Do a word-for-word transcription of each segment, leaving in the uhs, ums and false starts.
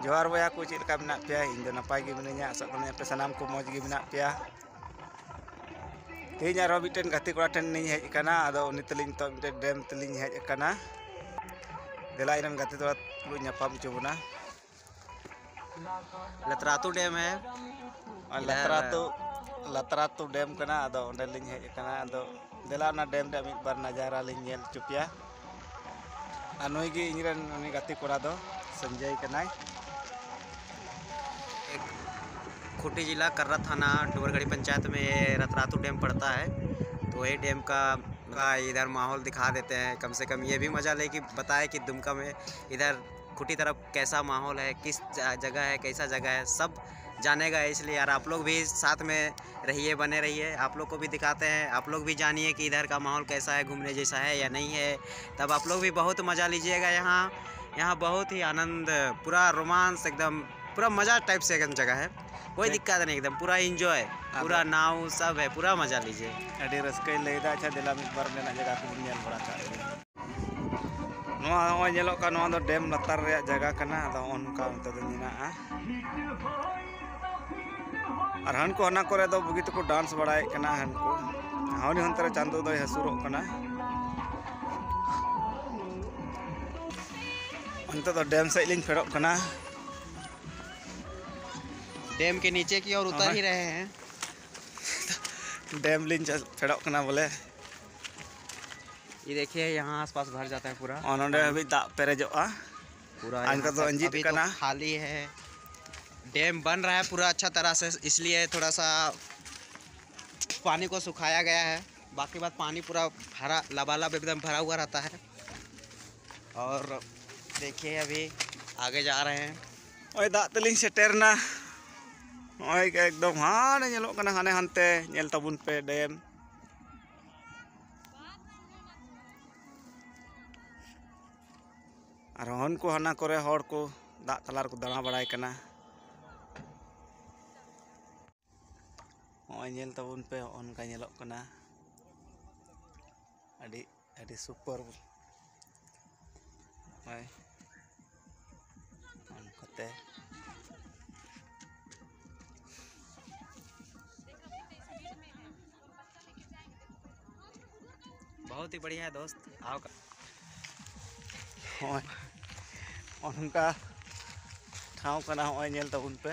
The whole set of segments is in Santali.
ᱡᱚᱦᱟᱨ ᱵᱚᱭᱦᱟ ᱠᱚ, ᱪᱮᱫ ᱞᱮᱠᱟ ᱢᱮᱱᱟᱜ ᱯᱮᱭᱟ? ᱤᱧ ᱫᱚ ᱱᱟᱯᱟᱭ ᱜᱮ ᱢᱤᱱᱟᱹᱧᱟ, ᱟᱥᱚᱜ ᱠᱟᱹᱱᱟᱹᱧ ᱟᱯᱮ ᱥᱟᱱᱟᱢ ᱠᱚ ᱢᱚᱡᱽ ᱜᱮ ᱢᱮᱱᱟᱜ ᱯᱮᱭᱟ᱾ ᱛᱮᱦᱮᱧ ᱟᱨᱦᱚᱸ ᱢᱤᱫᱴᱮᱱ ᱜᱟᱛᱮ ᱠᱚᱲᱟ ᱴᱷᱮᱱ ᱤᱧ ᱦᱮᱡ ᱟᱠᱟᱱᱟ, ᱟᱫᱚ ᱩᱱᱤ ᱛᱟᱹᱞᱤᱧ ᱱᱤᱛᱚᱜ ᱢᱤᱫᱴᱮᱱ ᱰᱮᱢ ᱛᱮᱞᱤᱧ ᱦᱮᱡ ᱟᱠᱟᱱᱟ᱾ ᱫᱮᱞᱟ ᱤᱧ ᱨᱮᱱ ᱜᱟᱛᱮ ᱠᱚᱲᱟ ᱛᱩᱞᱩᱡ ᱧᱟᱯᱟᱢ ᱦᱚᱪᱚ ᱵᱚᱱᱟ᱾ लतरातू डैम है। ᱟᱨ ᱞᱟᱛᱟᱨ ᱟᱹᱛᱩ, ᱞᱟᱛᱟᱨ ᱟᱹᱛᱩ ᱰᱮᱢ ᱠᱟᱱᱟ, ᱟᱫᱚ ᱚᱸᱰᱮ ᱞᱤᱧ ᱦᱮᱡ ᱟᱠᱟᱱᱟ᱾ ᱟᱫᱚ ᱫᱮᱞᱟ ᱚᱱᱟ ᱰᱮᱢ ᱨᱮᱭᱟᱜ ᱢᱤᱫ ᱵᱟᱨ ᱱᱟᱡᱟᱨᱟ ᱞᱤᱧ ᱧᱮᱞ ᱦᱚᱪᱚ ᱯᱮᱭᱟ᱾ ᱟᱨ ᱱᱩᱭ ᱜᱮ ᱤᱧ ᱨᱮᱱ ᱩᱱᱤ ᱜᱟᱛᱮ ᱠᱚᱲᱟ ᱫᱚ ᱥᱚᱧᱡᱚᱭ ᱠᱟᱱᱟᱭ᱾ खूंटी जिला कर्रा थाना डुमरगढ़ी पंचायत में ये रतरातू डैम पड़ता है। तो ये डैम का, का इधर माहौल दिखा देते हैं। कम से कम ये भी मज़ा ले कि बताए कि दुमका में इधर खूंटी तरफ कैसा माहौल है, किस ज- जगह है, कैसा जगह है, सब जानेगा। इसलिए यार आप लोग भी साथ में रहिए, बने रहिए। आप लोग को भी दिखाते हैं, आप लोग भी जानिए कि इधर का माहौल कैसा है, घूमने जैसा है या नहीं है। तब आप लोग भी बहुत मज़ा लीजिएगा यहाँ। यहाँ बहुत ही आनंद, पूरा रोमांस एकदम, पूरा मज़ा टाइप से एकदम जगह है। कोई दिक्कत नहीं, एकदम पूरा इंजॉय, पूरा नाव सब है, पूरा मज़ा लीजिए। ᱟᱹᱰᱤ ᱨᱟᱹᱥᱠᱟᱹᱧ ᱞᱟᱹᱭᱫᱟ᱾ ᱟᱪᱪᱷᱟ, ᱫᱮᱞᱟ ᱢᱤᱫ ᱵᱟᱨ ᱚᱸᱰᱮᱱᱟᱜ ᱡᱟᱭᱜᱟ ᱠᱚᱵᱚᱱ ᱧᱮᱞ ᱵᱟᱲᱟ ᱠᱟᱜ ᱜᱮ᱾ ᱱᱚᱣᱟ ᱱᱚᱜᱼᱚᱭ ᱧᱮᱞᱚᱜ ᱠᱟᱱ, ᱱᱚᱣᱟ ᱫᱚ ᱰᱮᱢ ᱞᱟᱛᱟᱨ ᱨᱮᱭᱟᱜ ᱡᱟᱭᱜᱟ ᱠᱟᱱᱟ᱾ ᱟᱫᱚ ᱱᱚᱜᱼᱚ ᱱᱚᱝᱠᱟ ᱱᱚᱛᱮ ᱫᱚ ᱢᱮᱱᱟᱜᱼᱟ᱾ ᱟᱨ ᱦᱟᱱᱠᱩ ᱦᱟᱱᱟ ᱠᱚᱨᱮ ᱫᱚ ᱵᱩᱜᱤ ᱛᱮᱠᱚ ᱰᱟᱱᱥ ᱵᱟᱲᱟᱭᱮᱫ ᱠᱟᱱᱟ᱾ ᱦᱟᱱᱠᱩ ᱦᱟᱣᱱᱤ ᱦᱚᱱᱛᱮ ᱨᱮ ᱪᱟᱸᱫᱳ ᱫᱚᱭ ᱦᱟᱹᱥᱩᱨᱚᱜ ᱠᱟᱱᱟ᱾ ᱱᱤᱛᱚᱜ ᱫᱚ ᱰᱮᱢ ᱥᱮᱫ ᱞᱤᱧ ᱯᱷᱮᱰᱚᱜ ᱠᱟᱱᱟ᱾ डैम के नीचे की ओर उतर ही रहे हैं। ᱰᱮᱢ ᱞᱤᱧ ᱪᱟ- ᱯᱷᱮᱰᱚᱜ ᱠᱟᱱᱟ ᱵᱚᱞᱮ᱾ ये देखिए, यहाँ आसपास भर जाता है पूरा। ᱱᱚᱜᱼᱚ ᱱᱚᱰᱮ ᱦᱟᱹᱵᱤᱡ ᱫᱟᱜ ᱯᱮᱨᱮᱡᱚᱜᱼᱟ᱾ पूरा ᱟᱨ ᱱᱤᱛᱚᱜ ᱫᱚ ᱟᱸᱡᱮᱫ ᱠᱟᱱᱟ᱾ खाली है। डैम बन रहा है पूरा अच्छा तरह से, इसलिए थोड़ा सा पानी को सुखाया गया है। बाकी बात पानी पूरा भरा, लबालब एकदम भरा हुआ रहता है। और देखिए, अभी आगे जा रहे हैं। ᱱᱚᱜᱼᱚᱭ ᱫᱟᱜ ᱛᱮᱞᱤᱧ ᱥᱮᱴᱮᱨᱱᱟ᱾ ᱱᱚᱜᱼᱚᱭ ᱮᱠᱫᱚᱢ ᱦᱟᱱᱮ ᱧᱮᱞᱚᱜ ᱠᱟᱱᱟ, ᱦᱟᱱᱮ ᱦᱟᱱᱛᱮ ᱧᱮᱞ ᱛᱟᱵᱚᱱ ᱯᱮ ᱰᱮᱢ᱾ ᱟᱨ ᱦᱚᱱ ᱠᱚ ᱦᱟᱱᱟ ᱠᱚᱨᱮ ᱦᱚᱲ ᱠᱚ ᱫᱟᱜ ᱛᱟᱞᱟ ᱨᱮᱠᱚ ᱫᱟᱬᱟ ᱵᱟᱲᱟᱭ ᱠᱟᱱᱟ᱾ ᱱᱚᱜᱼᱚᱭ ᱧᱮᱞ ᱛᱟᱵᱚᱱ ᱯᱮ, ᱦᱚᱸᱜᱼᱚ ᱱᱚᱝᱠᱟ ᱧᱮᱞᱚᱜ ᱠᱟᱱᱟ᱾ ᱟᱹᱰᱤ, ᱟᱹᱰᱤ ᱥᱩᱯᱟᱨ᱾ ᱱᱚᱜᱼᱚᱭ ᱱᱚᱝᱠᱟᱛᱮ᱾ बहुत ही बढ़िया है दोस्त, आओ। ᱦᱚᱸᱜᱼᱚᱭ ᱚᱱᱠᱟ ᱴᱷᱟᱶ ᱠᱟᱱᱟ, ᱦᱚᱸᱜᱼᱚᱭ ᱧᱮᱞ ᱛᱟᱵᱚᱱ ᱯᱮ᱾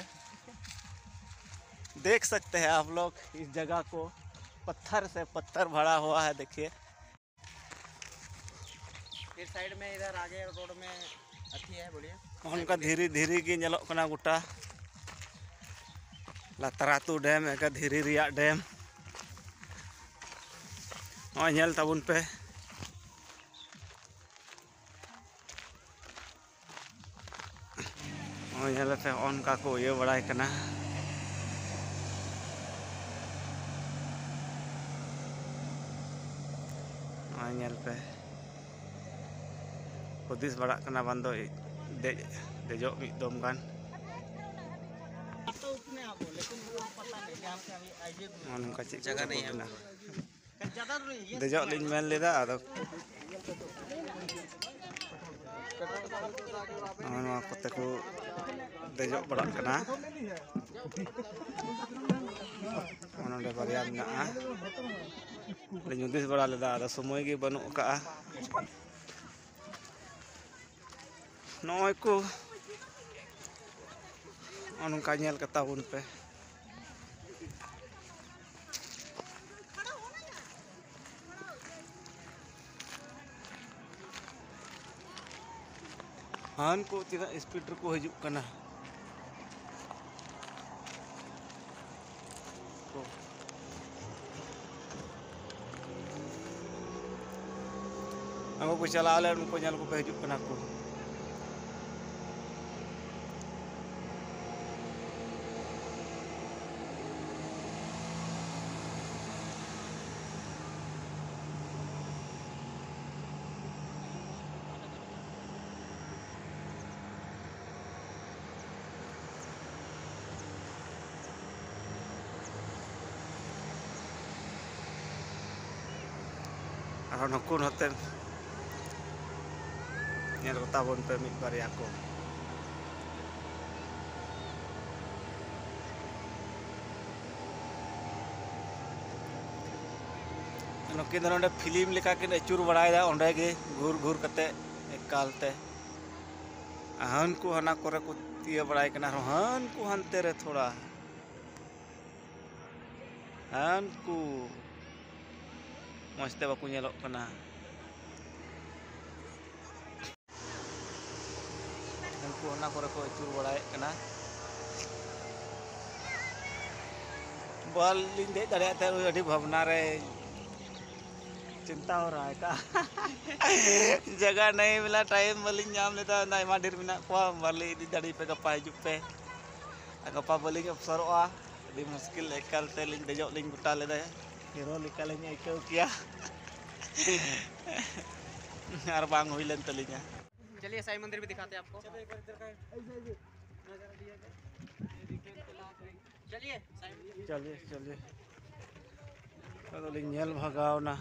देख सकते हैं आप लोग इस जगह को, पत्थर से पत्थर भरा हुआ है। देखिए, फिर साइड में इधर आगे रोड में अथी है, बोलिए। ᱚᱱᱠᱟ ᱫᱷᱤᱨᱤ ᱫᱷᱤᱨᱤ ᱜᱮ ᱧᱮᱞᱚᱜ ᱠᱟᱱᱟ ᱜᱚᱴᱟ᱾ ᱞᱟᱛᱟᱨ ᱟᱹᱛᱩ ᱰᱮᱢ, ᱮᱠᱟ ᱫᱷᱤᱨᱤ ᱨᱮᱭᱟᱜ ᱰᱮᱢ᱾ ᱱᱚᱜᱼᱚᱭ ᱧᱮᱞ ᱛᱟᱵᱚᱱ ᱯᱮ᱾ ᱱᱚᱜᱼᱚᱭ ᱧᱮᱞ ᱯᱮ, ᱱᱚᱜᱼᱚ ᱱᱚᱝᱠᱟ ᱠᱚ ᱤᱭᱟᱹ ᱵᱟᱲᱟᱭ ᱠᱟᱱᱟ᱾ ᱱᱚᱜᱼᱚᱭ ᱧᱮᱞ ᱯᱮ, ᱦᱩᱫᱤᱥ ᱵᱟᱲᱟᱜ ᱠᱟᱱᱟ ᱵᱟᱝ ᱫᱚ ᱫᱮᱡ, ᱫᱮᱡᱚᱜ ᱢᱤᱫ ᱫᱚᱢ ᱜᱟᱱ᱾ ᱱᱚᱜᱼᱚ ᱱᱚᱝᱠᱟ ᱪᱮᱫ ᱠᱚᱪᱚ ᱠᱚ ᱵᱮᱱᱟᱣ᱾ ᱫᱮᱡᱚᱜ ᱞᱤᱧ ᱢᱮᱱ ᱞᱮᱫᱟ, ᱟᱫᱚ ᱱᱚᱜᱼᱚ ᱱᱚᱣᱟ ᱠᱚᱛᱮ ᱠᱚ ᱫᱮᱡᱚᱜ ᱵᱟᱲᱟᱜ ᱠᱟᱱᱟ᱾ ᱱᱚᱜᱼᱚ ᱱᱚᱰᱮ ᱵᱟᱨᱭᱟ ᱢᱮᱱᱟᱜᱼᱟ᱾ ᱞᱤᱧ ᱦᱩᱫᱤᱥ ᱵᱟᱲᱟ ᱞᱮᱫᱟ, ᱟᱫᱚ ᱥᱚᱢᱚᱭ ᱜᱮ ᱵᱟᱹᱱᱩᱜ ᱟᱠᱟᱫᱼᱟ᱾ ᱱᱚᱜᱼᱚᱭ ᱠᱚ, ᱱᱚᱜᱼᱚ ᱱᱚᱝᱠᱟ ᱧᱮᱞ ᱠᱟᱛᱟ ᱵᱚᱱ ᱯᱮ᱾ ᱦᱟᱱ ᱠᱚ ᱛᱤᱱᱟᱹᱜ ᱥᱯᱤᱰ ᱨᱮᱠᱚ ᱦᱤᱡᱩᱜ ᱠᱟᱱᱟ᱾ ᱟᱠᱚ ᱠᱚ ᱪᱟᱞᱟᱣ ᱞᱮᱱ, ᱩᱱᱠᱩ ᱧᱮᱞ ᱠᱚᱯᱮ ᱦᱤᱡᱩᱜ ᱠᱟᱱᱟ ᱠᱚ᱾ ᱟᱨᱦᱚᱸ ᱱᱩᱠᱩ ᱱᱚᱛᱮ ᱧᱮᱞ ᱠᱚᱛᱟ ᱵᱚᱱ ᱯᱮ ᱢᱤᱫ ᱵᱟᱨᱭᱟ ᱠᱚ᱾ ᱱᱩᱠᱤᱱ ᱫᱚ ᱱᱚᱰᱮ ᱯᱷᱤᱞᱢ ᱞᱮᱠᱟ ᱠᱤᱱ ᱟᱹᱪᱩᱨ ᱵᱟᱲᱟᱭᱮᱫᱟ, ᱚᱸᱰᱮ ᱜᱮ ᱜᱷᱩᱨ ᱜᱷᱩᱨ ᱠᱟᱛᱮ ᱮᱠᱟᱞ ᱛᱮ᱾ ᱦᱟᱹᱱᱠᱩ ᱦᱟᱱᱟ ᱠᱚᱨᱮ ᱠᱚ ᱤᱭᱟᱹ ᱵᱟᱲᱟᱭ ᱠᱟᱱᱟ ᱟᱨᱦᱚᱸ, ᱦᱟᱹᱱᱠᱩ ᱦᱟᱱᱛᱮ ᱨᱮ ᱛᱷᱚᱲᱟ, ᱦᱟᱹᱱᱠᱩ ᱢᱚᱡᱽ ᱛᱮ ᱵᱟᱠᱚ ᱧᱮᱞᱚᱜ ᱠᱟᱱᱟ᱾ ᱩᱱᱠᱩ ᱚᱱᱟ ᱠᱚᱨᱮ ᱠᱚ ᱟᱹᱪᱩᱨ ᱵᱟᱲᱟᱭᱮᱫ ᱠᱟᱱᱟ᱾ ᱵᱟᱹᱞᱤᱧ ᱫᱮᱡ ᱫᱟᱲᱮᱭᱟᱜ ᱛᱟᱦᱮᱸᱫ, ᱟᱹᱰᱤ ᱵᱷᱟᱵᱽᱱᱟ ᱨᱮ ᱪᱤᱱᱛᱟ ᱦᱚ ᱨᱟᱦᱟ ᱛᱷᱟ᱾ ᱡᱟᱭᱜᱟ ᱱᱟᱦᱤ ᱢᱤᱞᱟ, ᱴᱟᱭᱤᱢ ᱵᱟᱹᱞᱤᱧ ᱧᱟᱢ ᱞᱮᱫᱟ, ᱟᱭᱢᱟ ᱰᱷᱮᱨ ᱢᱮᱱᱟᱜ ᱠᱚᱣᱟ, ᱵᱟᱞᱮ ᱤᱫᱤ ᱫᱟᱲᱮᱭᱟᱯᱮ, ᱜᱟᱯᱟ ᱦᱤᱡᱩᱜ ᱯᱮ᱾ ᱟᱨ ᱜᱟᱯᱟ ᱵᱟᱹᱞᱤᱧ ᱚᱯᱥᱚᱨᱚᱜᱼᱟ, ᱟᱹᱰᱤ ᱢᱩᱥᱠᱤᱞ ᱮᱠᱟᱞ ᱛᱮ ᱞᱤᱧ ᱫᱮᱡᱚᱜ ᱞᱤᱧ ᱜᱚᱴᱟ ᱞᱮᱫᱟ, ᱦᱤᱨᱳ ᱞᱮᱠᱟ ᱞᱤᱧ ᱟᱹᱭᱠᱟᱹᱣ ᱠᱮᱭᱟ᱾ ᱟᱨ ᱵᱟᱝ ᱦᱩᱭ ᱞᱮᱱ ᱛᱟᱹᱞᱤᱧᱟ᱾ चलिए, साईं मंदिर भी दिखाते हैं आपको। चलिए, साईं मंदिर। चलिए, चलिए। ᱟᱫᱚ ᱞᱤᱧ ᱧᱮᱞ ᱵᱷᱟᱜᱟᱣᱱᱟ᱾